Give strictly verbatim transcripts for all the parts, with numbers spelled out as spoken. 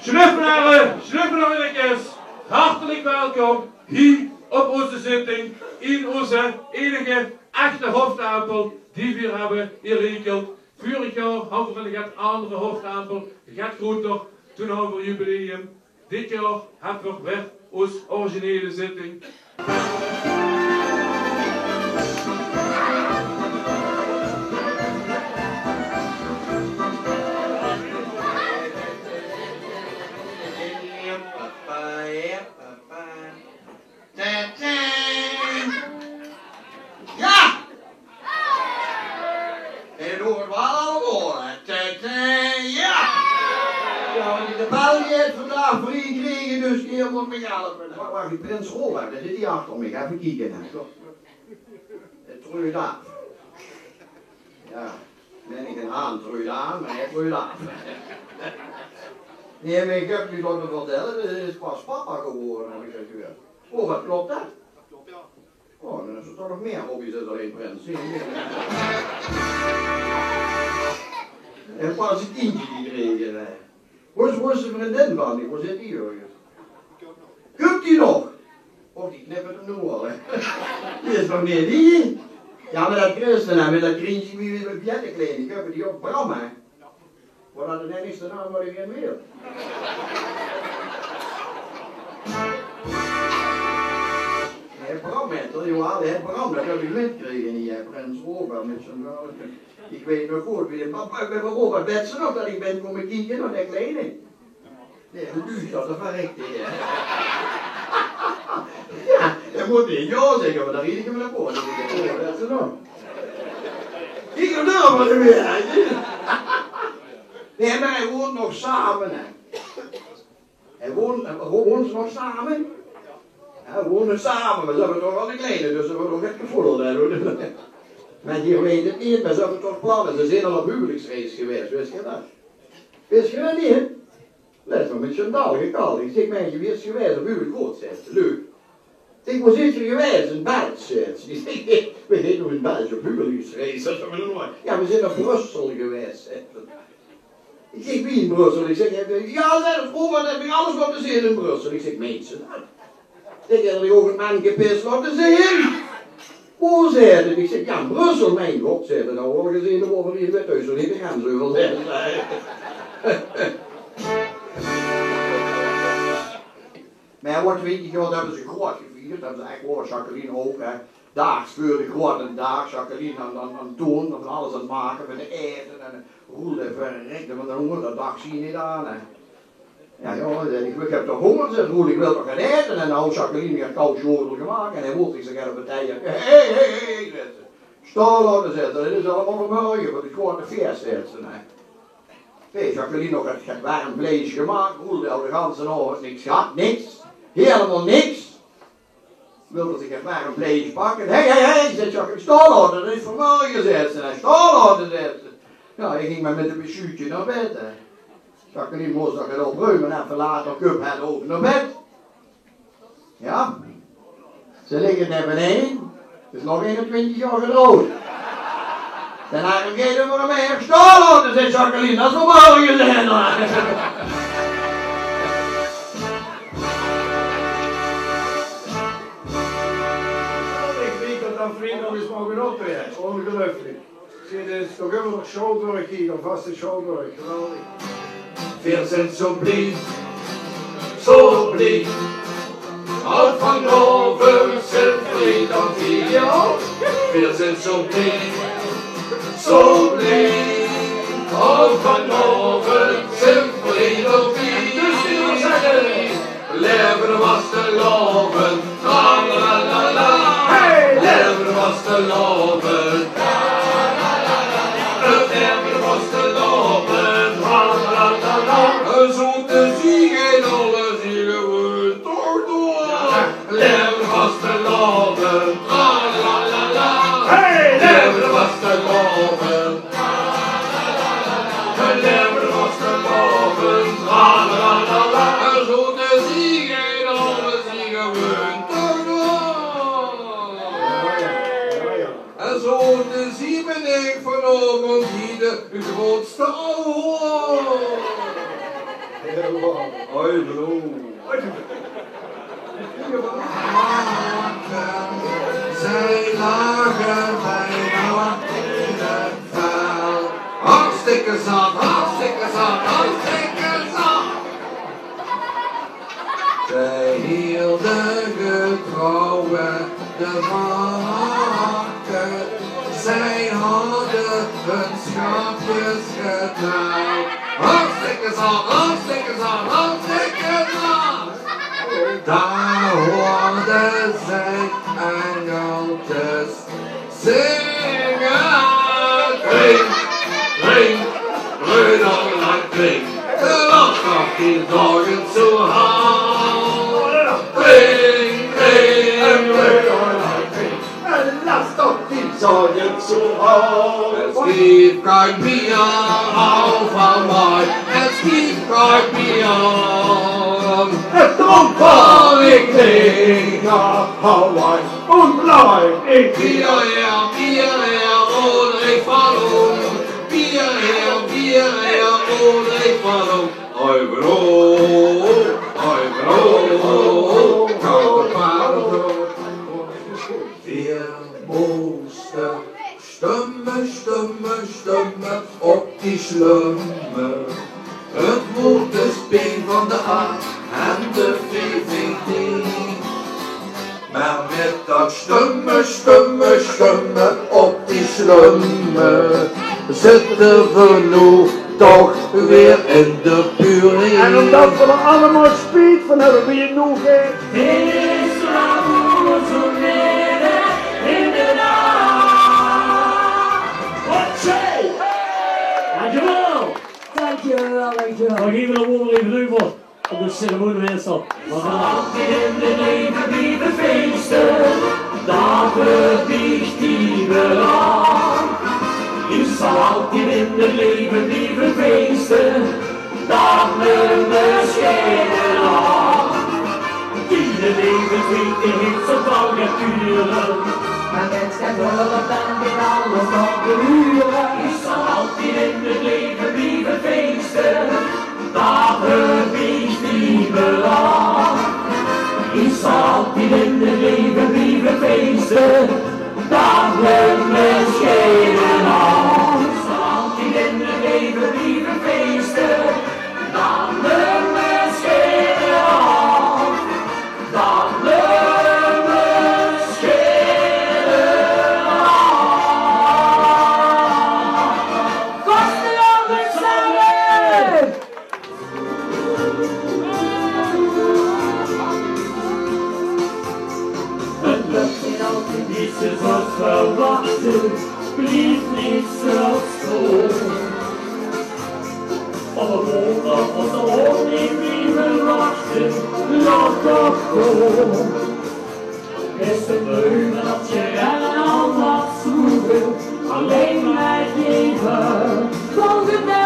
Sjnuffelere, sjnuffelerkes, hartelik welkom hie op ózze zitting in ózze einige echte hoftempel die veer höbbe hie in Riekelt. Vörig jaor hawwe veer 'ne get andere hoftempel, get groeter. Toen hawwe veer jubileum. Dit jaor höbbe veer weer ós originele zitting. Tete! Jao! En doe 't waal al hoore. Tete! Jao! Jao, want de bel die haet vandaag vrie gekrege, dus die mót mich helpe. Wach, wach, die prins Robert, dae zit hie achter mich. Effe kieke, hè. Trui daaf. Jao, nae, neet 'ne haan trui aan, mer hae trui daaf. Nae, mer ich höb mich laote vertèlle, dae is pas papa gewore, höb ich gehuurd. Oh, wat klop det? Oh, dan is d'r toch nog mieë hobby's es allein prins. Hae haet pas e kindje gekrege, hè. Wo is, wo is de vriendin van dich? Wo zit die örges? Kump die nog? Och, die knippert 'm noe al, hè. Die is nog neet hie. Jao, mer det kriegs se, hè, mit det kriegs se wie, wie, wie, wie, klein. Ich höb die op Bram, hè. Waat is de einigste naam waat ich in wil? Hè, Bram, hè, toch? Jao, hè, Bram, det höb ich mitgekrege hie, hè, prins Robert mit zien vrouwke. Ich weit nog good wie de papa, ich bön waal Robert, wèts se nog det ich bön kómme kieke nao de kleine? Nae, de duuj zat d'r verrek taenge. Jao, hae mót neet jao zègke, mer dan ried ich 'm nao boete. Wèts se nog? Ich gelöf 't neet mieë, hè. Nae, mer veer woeëne nog same, hè. Veer woeëne, veer woeëne nog same. Jao, veer woeëne same, mer ze höbbe toch waal de kleine, dus ze höbbe nog get gevoel, hè. Mer die weit 't neet, mer ze höbbe toch planne. Ze zeen al op huwelijksreis gewaes, wis se det? Wis se det neet? Laatst nog mit Chantal gekald. Ich zèk: "Meidje, wo bis se gewaes op huwelijk?" "Good," zaet ze, "leuk." Ich zèk: "Wo zeet geer gewaes?" "In Belsj," zaet ze. Ich zèk: "Veer zeen nog in Belsj op huwelijksreis." Det höbbe veer nog noeits. "Jao, veer zeen nao Brussel gewaes," zaet ze. Ich zèk: "Wie in Brussel?" Ich zèk: "Jao," zaet ze, "Robert haet mich alles laote zeen in Brussel." Ich zèk: "Meins se det?" Ich zèk: "Höbs se ouch 't menke pis laote zeen?" "Wo?" zaet ze. Ich zèk: "Jao, in Brussel." "Mien god," zaet ze, "noe al gezeen, dan waore veer hie weer thoes, neet de grens euver," zaet ze. Mer jao, twintig jaor höbbe ze groeat gevierd, höbbe ze ech waor, Jacqueline ouch, hè. Daags veur de groeate daag, Jacqueline aan, aan, aan Toon, van alles aan 't make, van 't aete en roel, verrek, van de hónger, det dach zie neet aan, hè. Jao, jao, ich, ich höb toch hónger, zaet Roel, ich wil toch get aete. En noe, Jacqueline haet kaod sjotel gemaak en hae wól zich get op 't ei. Hé, hé, hé, hé, zaet ze. Staon laote, zaet ze, det is allemaol veur mörge, veur 't groeate fieës, zaet ze, hè. Hé, Jacqueline nog get, get werm vleis gemaak, Roel, dae haw de ganse aovend niks gehad, niks. Hielemaol niks. Wilde zich get werm vleis pakke. Hé, hé, hé, zaet Jacqueline, staon laote, det is veur mörge, zaet ze, hè. Staon laote, zaet ze. Jao, ich ging mer mit de besjuutje nao bed, hè. Jacqueline mós nog get opruime, effe later, kump hae ouch nao bed. Jao. Ze ligke nevenein. Is nog einentwintig jaor getrouwd. Den harm geit 't veur 'm haer. Staon laote, zaet Jacqueline, det is veur mörge, zaet ze. Ich weit det d'r vrunj nog ins moge optraeje. Óngeluifelik. Zeen ze toch ummer nog Sjouwburg hie, de vaste Sjouwburg. Geweldig. Veer zeen zo blie, zo blie. Al vanaovend zeen veer dan hie. Veer zeen zo blie, zo blie. Al vanaovend zeen veer dan hie. Laeve de vastelaovend, tra la la la la. Hey! Laeve de vastelaovend, tra la la la la. Laeve de vastelaovend, tra la la la la. Zo te zeen en alles hie gewoen toch door. Laeve de vastelaovend. Hoi, bro. Zij lagen bijna in het vuil. Hartstikke zat, hartstikke zat, hartstikke zat. Zij hielden getrouwe de makken. Zij hadden hun schaapjes geteld. Hartstikke zat, hartstikke zat, hartstikke zat. Daar hoorden zij engeltjes zingen. Kring, kring, Reuderland kring. De lach die zorgen zo hard. Kring, kring, Reuderland kring. En laat toch die zorgen zo hard. Es gibt kein Bier auf Hawaii. Es gibt kein Bier. Het dronk val ik neer naar Hawaii. Und bleib ich Bier her, Bier her, oder ich fall um. Bier her, Bier her, oder ich fall um. Hoi, bro, hoi, bro, kapitein. Wir moesten stömme, stömme, stömme op die slömme. Het woord is P van de A en de V V D. Maar met dat stömme, stömme, stömme op die slömme zitten we nu toch weer in de puree. En omdat we er allemaal spijt van hebben wie het nu gaat. Dit is Lamour zo midden in de nacht. Oké. Dankjewel. Dankjewel, dankjewel. Dan geven we dat woord weer even over aan de ceremoniemeester. Is er altied in 't leve blieve feeste, dat we dicht die belang. Is er altied in 't leve blieve feeste, dat we bescheiden lang. Die de levensliefde heeft zo val gaat duren. Maar met zijn hulp dan weer alles nog behuren. Is er altied in 't leve blieve feeste, dat we dicht die belang. Is er altied in 't leve blieve feeste, dat we bescheiden lang. Is er altied in 't leve blieve feeste, dat we bescheiden lang. Dat we bescheiden lang. Vastelaovend same! Het lök niet altied zoals verwacht, blief niet zoals voor. Op het wonder van de honing die we wachten, lag toch voor. Beste Beumer, dat je er al wat vroeger alleen maar even volgende.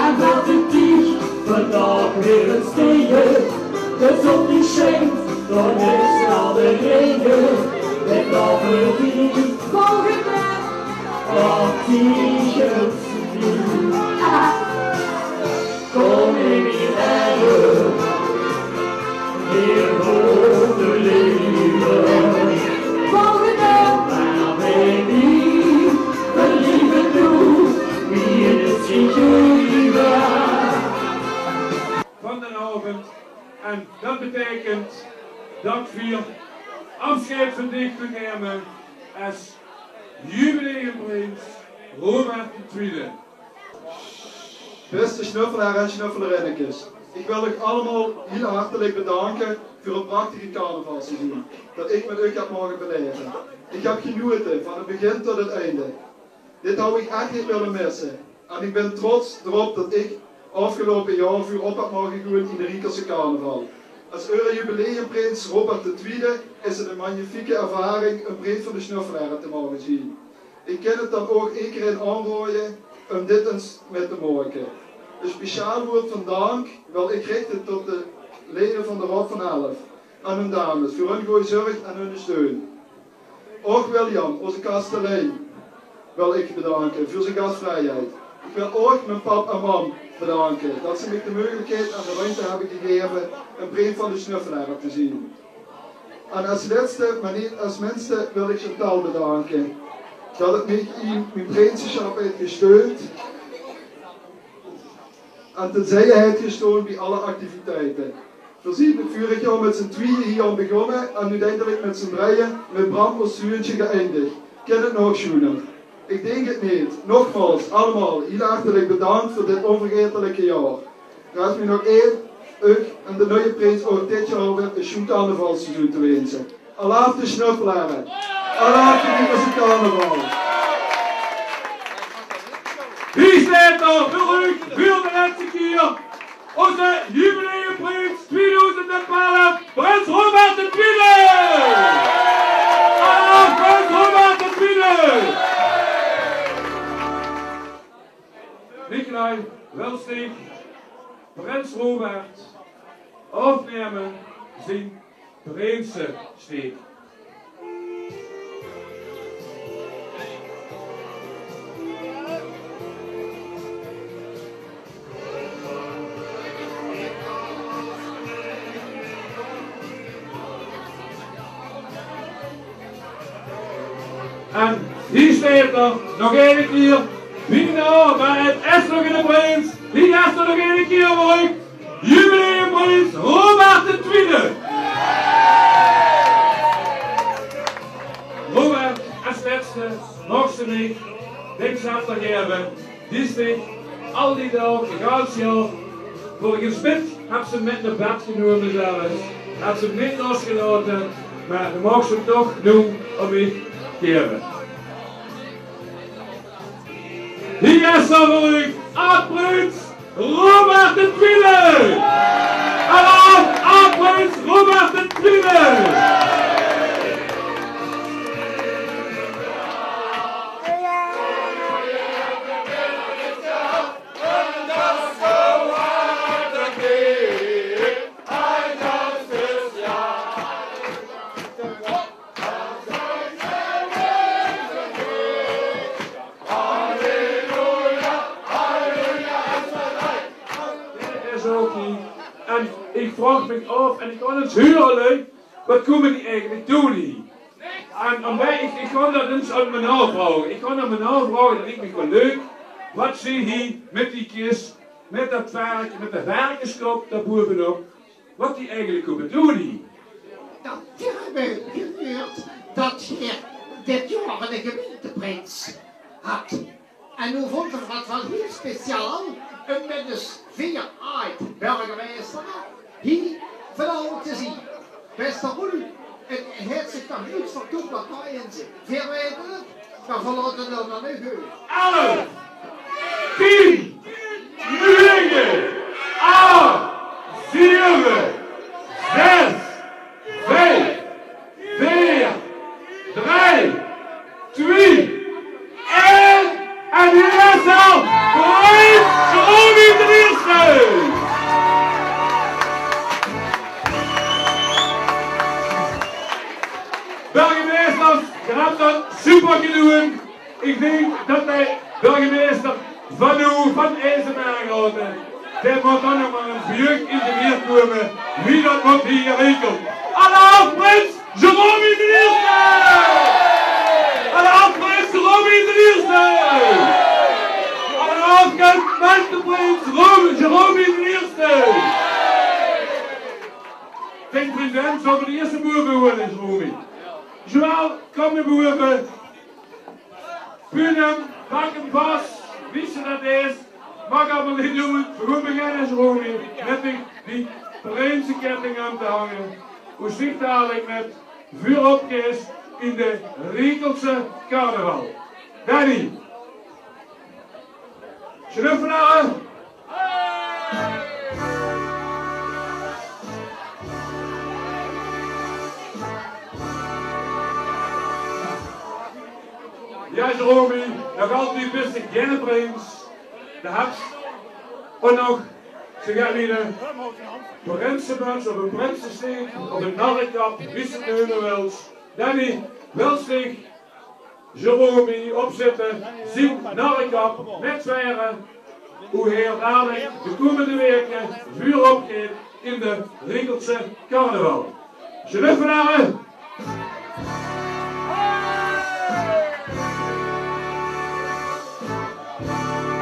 En wat een dief vandaag weer eens tegen. De zon die schijnt, dan is al de regen. Dit over die volgende. Wat die geld verdient. Kom in die eigen, weer grote leven. Volgende. Maar baby, we leven toe, wie het is gegeven. Van den avond. En dat betekent dat we afscheid van dich kunnen nemen als jubileumprins Robert de Tweede. Beste Snuffelaar en Snuffelarinnekes, ich wil uch allemaol hiel hartelik bedanke veur 't prachtige carnavalsseizoen dat ich mit uch höb moge belaeve. Ich höb genote van 't begin tot 't einde. Dit hou ich ech neet wille misse. En ich bin trots d'rop dat ich aafgeloupe jaor veurop höb moge goon in de Riekelse carnaval. Es eure jubileumprins Robert de Tweede is 't ein magnifieke ervaring um breed van de Snuffelaere te moge zien. Ich kin 't dan ouch ederein aanraoje um dit ins mit te make. Ein speciaal woord van dank wil ich richte tot de leje van de Raod van Elf en hun dames veur hun gooj zörg en hun steun. Ouch William, ózze kastelein, wil ich bedanke veur zien gasvrijheid. Ich wil ouch mien pap en mam bedanke dat ze mich de meugelikheid en de ruimte höbbe gegeve um prins van de Snuffelaire te zien. En es lètste, mer neet es minste, wil ich Chantal bedanke dat ze mich in mien prinsesjap haet gesteund en ter zije haet gestoon bie alle activiteite. Veer zien 't vörig jaor mit zien twieje hie aan begonne en oeteindelik mit zien drije mit Bram es zuuntje geëindig. Kin 't nog sjoener? Ich dink 't neet. Nogmaals, allemaol hiel hartelik bedank veur dit onvergetelike jaor. Rest mich nog ein, uch en de nuie prins ouch dit jaor weer ein sjoen carnavalsseizoen te winse. Alaaf de Snuffelaire. Alaaf de Wieverse carnaval. Hie steit 'r veur uch, veur de lètste kier. Ózze jubileumprins twieëdoezend twaalf, prins Robert de Twiede! Alaaf, prins Robert de Twiede! Nicolai, wils dich prins Robert aafnumme zien prinsesteek? En hie steit 'r nog eine kier. Bienao, mer 't is nog eine prins. Hie is 'r nog eine kier veur uch. Jubileumprins Robert de Twiede. Robert, es lètste, maag se mich dich zelf nog effe, die dich al die daog, 't ganse jaor, veur gesmid, höbs se mit nao bed genome zelfs, höbs se neet losgelaote, mer doe maags 'm toch noe aan mich geve. Hie is 'r veur uch, aad-prins Robert de Twiede! Alaaf, aad-prins Robert de Twiede! Dae is ouch hie. En ich vraog mich aaf, en ich gaon ins hure, lui, waat kómme die eigelik doon hie? En ómweg, ich, ich gaon dat ins aan 'm naovraoge. Ich gaon aan 'm naovraoge, dat liek mich waal leuk, waat ze hie mit die kis, mit dat verke, mit de verkeskop dao bovenop, waat die eigelik kómme doon hie. Dat veer höbbe gehuurd dat geer dit jaor eine gemeinteprins höb. En noe vónde veer 't waal hiel speciaal um mit ós veer aad-burgemeister hie vanaovend te zien. Bèste Roel, 't haet zich nog neet vertoond, mer veer weite 't. Veer laote 't nog neet geure. Elf, tien, nege, ach, zeve, zes, vief, veer, drei, twie, ein. En hie is 'r, prins Jeromy d'n Ierste! Burgemeisters, geer höb dat super gedoon. Ich dink dat de burgemeister van noe, van Eisemerg, dae mót dan nog mer ins bie uch in de weer kómme wie dat mót hie geregeld. Alaaf, prins Jeromy d'n Ierste! Alaaf, prins Jeromy d'n Ierste! Alaaf, gemeinteprins Ro-, Jeromy d'n Ierste! Dink, prins, zólle veer de ierste boeve haole, Jeromy? Joël, kóm nao bove. Punem, pak 'm vas, wie se dat deis. Maak allemaol neet oet. Veer gaon beginne, Jeromy, mit die, die prinsekètting aan te hange. Oe ziech dalik mit vuurop kis in de Riekelse carnaval. Danny. Snuffelaire. Jao, Jeromy, nog altied bis se geine prins. De höbs ouch nog, ze gaon hie 'n prinsemöts of 'n prinsesteek of 'n narrekap, wie se 't neume wils. Danny, wils dich Jeromy opzitte, zien narrekap mit veire. Hoe heer dalik de koemende weke vuurop geit in de Riekeltse carnaval. Sjnuffelere!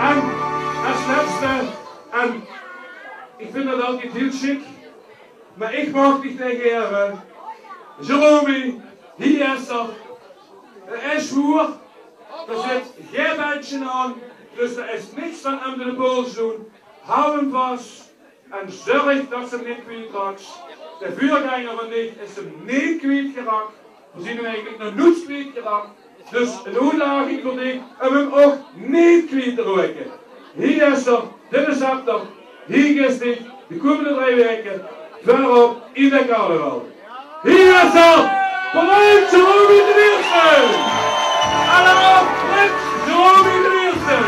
En es lètste, en ich vinj det altied hiel sjiek, mer ich maag dich negeere. Jerome, hie is 'r. D'r is veur, d'r zit gein bendje aan, dus d'r is niks van aan de pols doon. Haw 'm vas en zörg det se 'm neet kwiet raaks. De veurgenger van dich is 'm neet kwiet geraak. Veer zien 'm eigelik nog noets kwiet geraak. Dus ein oetdaging veur dich óm 'm ouch neet kwiet te raoke. Hie is 'r, dit is 'r. Hie is 'r, de koemende drei weke vuurop in de carnaval. Hie is 'r, Prins Jerome d'n Ierste! Alaaf, Prins Jerome d'n Ierste!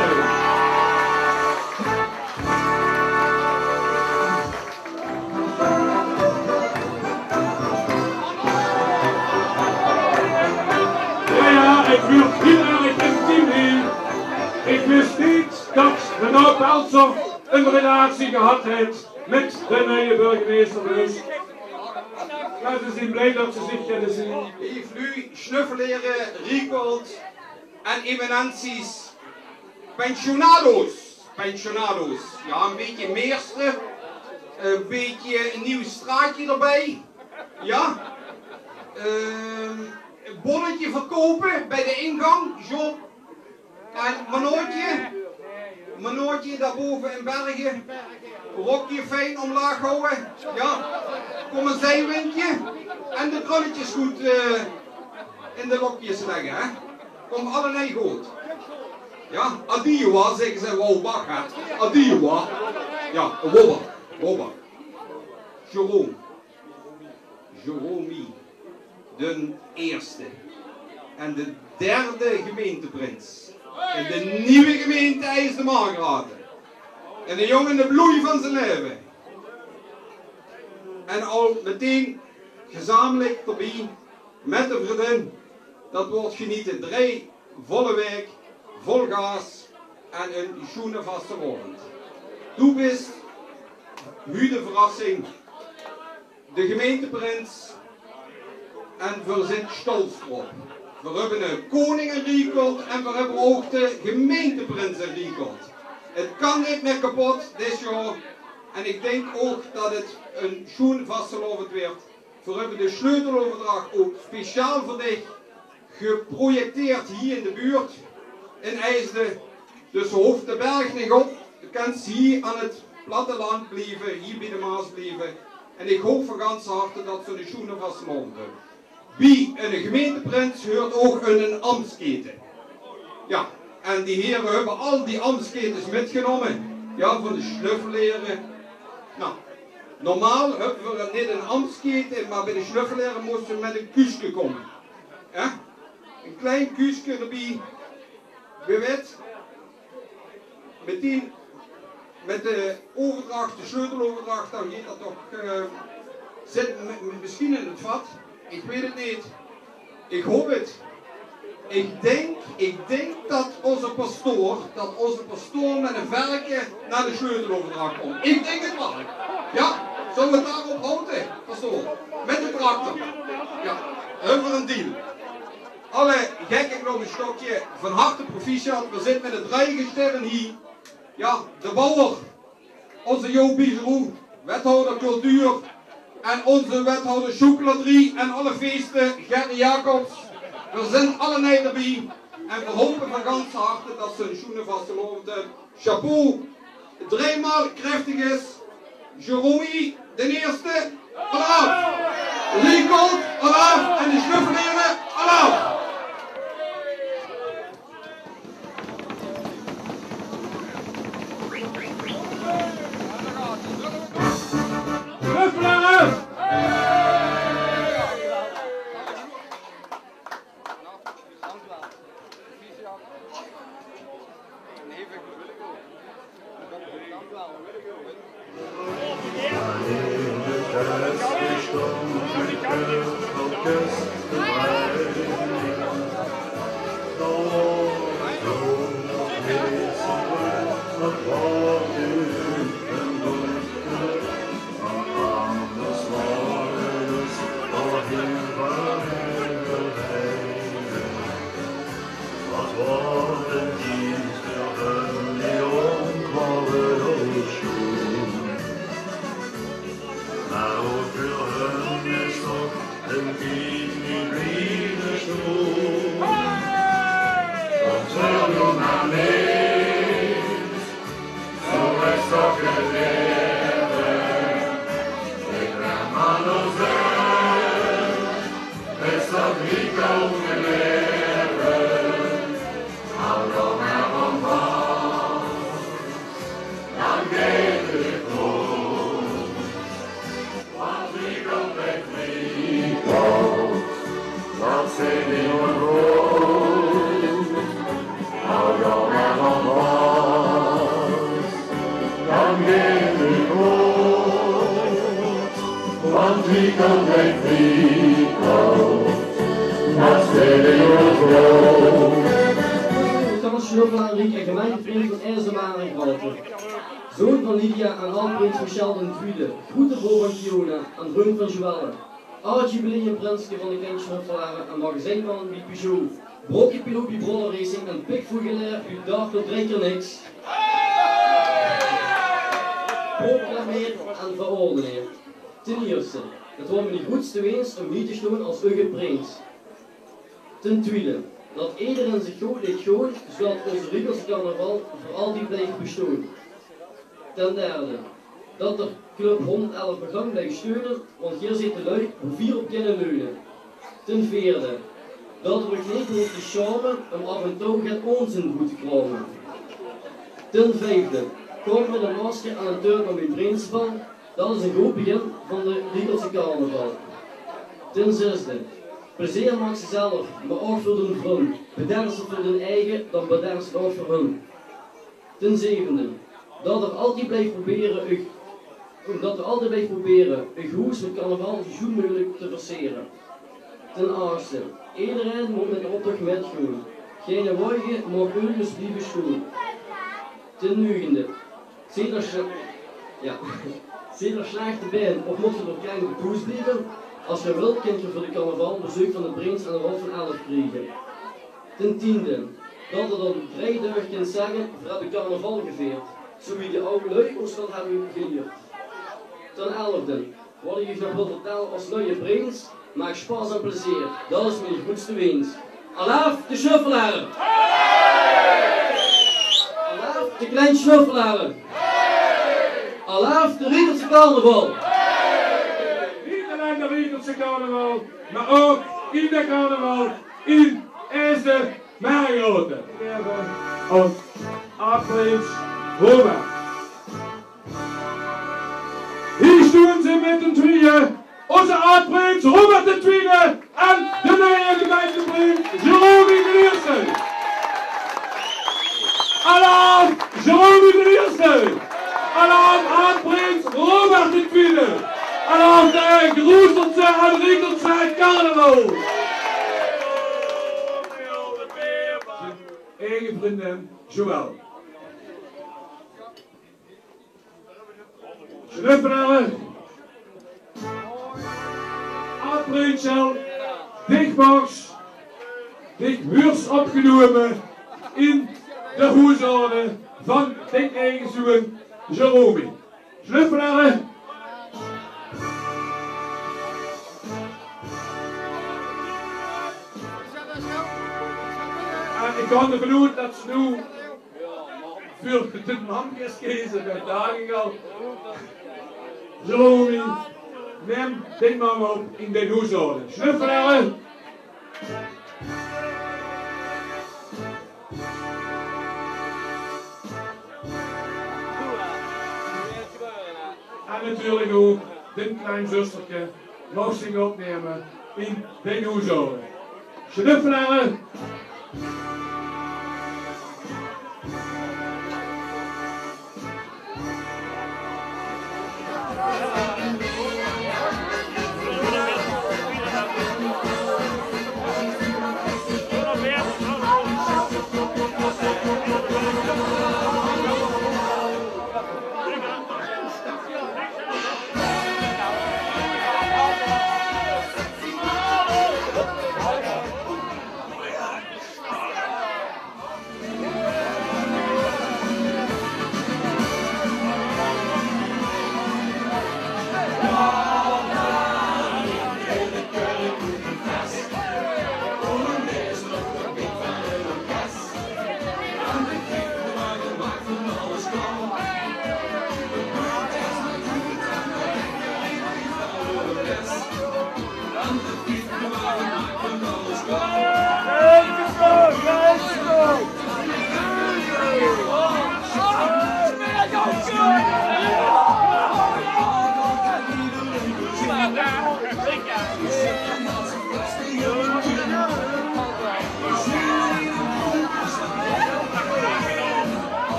Jao, jao, ich weur hiel erg intiem hie. Ich wis neet det Renaud Peltzer ein relatie gehad haet mit de nuie burgemeister. Dus ze zien blie det ze zich kènne zeen. Leef luuj, sjnuffelere, Riekolt en eminenties. Pensionado's. Pensionado's. Jao, ein bietje meistere. Ein bietje ein nuuj straotje d'rbie. Jao. Ehm, ein bonnetje verkoupe bie de ingank, John. En Manootje. Manootje, dao bove in Berge. Rökske fien ómlaag hawwe. Jao. Kóm, ein ziewindje. En de krölletjes good, eh, in de lökskes lègke, hè. Kóm allemaol good. Jao, adiewa, zègke ze, Wouwbach, hè. Adiewa. Jao, Wouwbach, Wouwbach. Jerome. Jerome d'n Ierste. En de derde gemeinteprins. In de nuuj gemeinte Eijsde Margraote. En de jóng in de bloei van zien laeve. En al meteen gezamelik d'rbie mit de vriendin. Det wuuert geniete. Drei volle waek, vol gaas en ein sjoene vastelaovend. Doe bis huuj de verrassing, de gemeinteprins, en veer zeen sjtolt d'rop. Veer höbbe eine keuning in Riekolt en veer höbbe ouch de gemeinteprins in Riekolt. 't Kan neet mieë kepot dit jaor. En ich dink ouch det 't ein sjoen vastelaovend wuuert. Veer höbbe de sjleuteloverdrach ouch speciaal veur dich geprojecteerd hie in de buurt in Eijsde. Dus se hoofs de berg neet op. Se kins hie aan 't platteland blieve, hie bie de Maas blieve. En ich haop van ganser harte det se eine sjoene vastelaovend höbs. Bie eine gemeinteprins huuert ouch ein, ein ambtskete. Jao, en die here höbbe al die ambtsketens mitgenómme. Jao, van de sjnuffelere. Noe, normaal höbbe veer neet ein ambtskete, mer bie de sjnuffelere móste ze mit ein kuuske kómme. Hè? Ein klein kuuske d'rbie. Wae weit, meteen mit de euverdrach, de sjleuteloverdrach, dan geit det toch, eh, zit m-, m-, mesjien in 't vat. Ich weit 't neet. Ich haop 't. Ich dink, ich dink det ózze pastoor, det ózze pastoor mit ein verke nao de sjleuteloverdrach kump. Ich dink 't waal. Jao, zölle v'r 't dao-op hawte, pastoor? Mit de tractor. Jao, höbbe v'r eine deal. Alle gekke klop ein sjtökske van harte proficiat. Veer zitte mit de drei gesjterre hie. Jao, de bouwer, ózze Jo Bijeroo, wethouder cultuur, en ózze wethouder chocolaterie en alle feeste, Gerry Jacobs. Veer zeen allemaol d'rbie en veer haope van ganser harte det se ein sjoene vastelaovend höbs. Chapeau. Driemaol krachtig is. Jerome d'n Ierste, alaaf. Riekolt, alaaf. En de sjnuffelere, alaaf. Sjnuffelere! Thomas Schnuffelaar, riek en gemeinteprins van Eestermaar en Graote. Zoon van Lydia en aad-prins Michel d'n Twiede. Groete broor van Kiona en vrundj van Joëlle. Aad-jubileumprinske van de Klein Schnuffelaar en magazijnman bie Peugeot. Brokkepiloot bie Brolle Racing en pikvoegelaer bie Dartel Drie Kier Niks. Proclameerd en verordeneerd. Ten ierste, het waor miene groetste weens um hie te stoon es eur prins. Ten twiede, dat ederein zich good leet goon, zoedat oos Riekelse carnaval veur altied blijf bestoon. Ten derde, dat d'r Club honderd elf nog lang blijf steune, want geer zeet de lui boe veer op kinne leune. Ten veerde, dat d'r uch neet hoof te sjame um af en touw get ónzin boe te krame. Ten viefde, kómp mit e masker en 'n töt nao mien prinsebal. Dat is e good begin van de Riekelse carnaval. Ten zesde, plezeer maaks te zelf, mer ouch veur d'n vrun. Bedènks te 't veur d'n eige, dan bedènks te 't ouch veur hun. Ten zevende, dat d'r altied blijf probere uch, dat d'r altied blijf probere uch hoes mit carnaval zoe sjoen meugelik te versere. Ten achtste, ederein mót mit d'n optoch mitgoon. Geine waege maag örges blieve stoon. Ten negende, zeet d'r sle-, jao, zeet d'r slechte bein of mót geer door krenke thoes blieve, es geer wilt, kint geer veur de carnaval bezeuk van de prins en de Raod van Elf kriege. Ten tiende, dat d'r dan drei daog kint zègke: veer höbbe carnaval geveerd, zoe wie die aw lui ós dat höbbe gelierd. Ten elfde, wat ich uch nog wil vertèlle es nuje prins: maak spas en plezeer, dat is mien groetste weens. Alaaf de Snuffelaar! Alaaf de Klein Snuffelaar! Alaaf de Riekelse carnaval! Neet allein de Riekelse carnaval, mer ouch eder carnaval in Eestermaar en Graote. Es aad-prins Robert. Hie stoon ze mit hun twieë, ózze aad-prins Robert d'n Twiede en de nuje gemeinteprins Jerome d'n Ierste. Alaaf Jerome d'n Ierste! Alaaf aad-prins Robert d'n Twiede! Alaaf de Groeseltse en Riekelse carnaval! Eige vrundin Joëlle. Snuffelaar. Aad-prins Sjel, dich maags, dich wuurs opgenómme in de hoesorde van dien eige zoon Jerome. Snuffelaar. En ich gaon d'rvan oet dat ze noe veur de mam is keze bie Dagingal. Jerome, num dien mam op in dien hoesorde. Snuffelaar. En natuurlik ouch dien klein zusterke. Maag ich opnumme in dien hoesorde. Snuffelaar.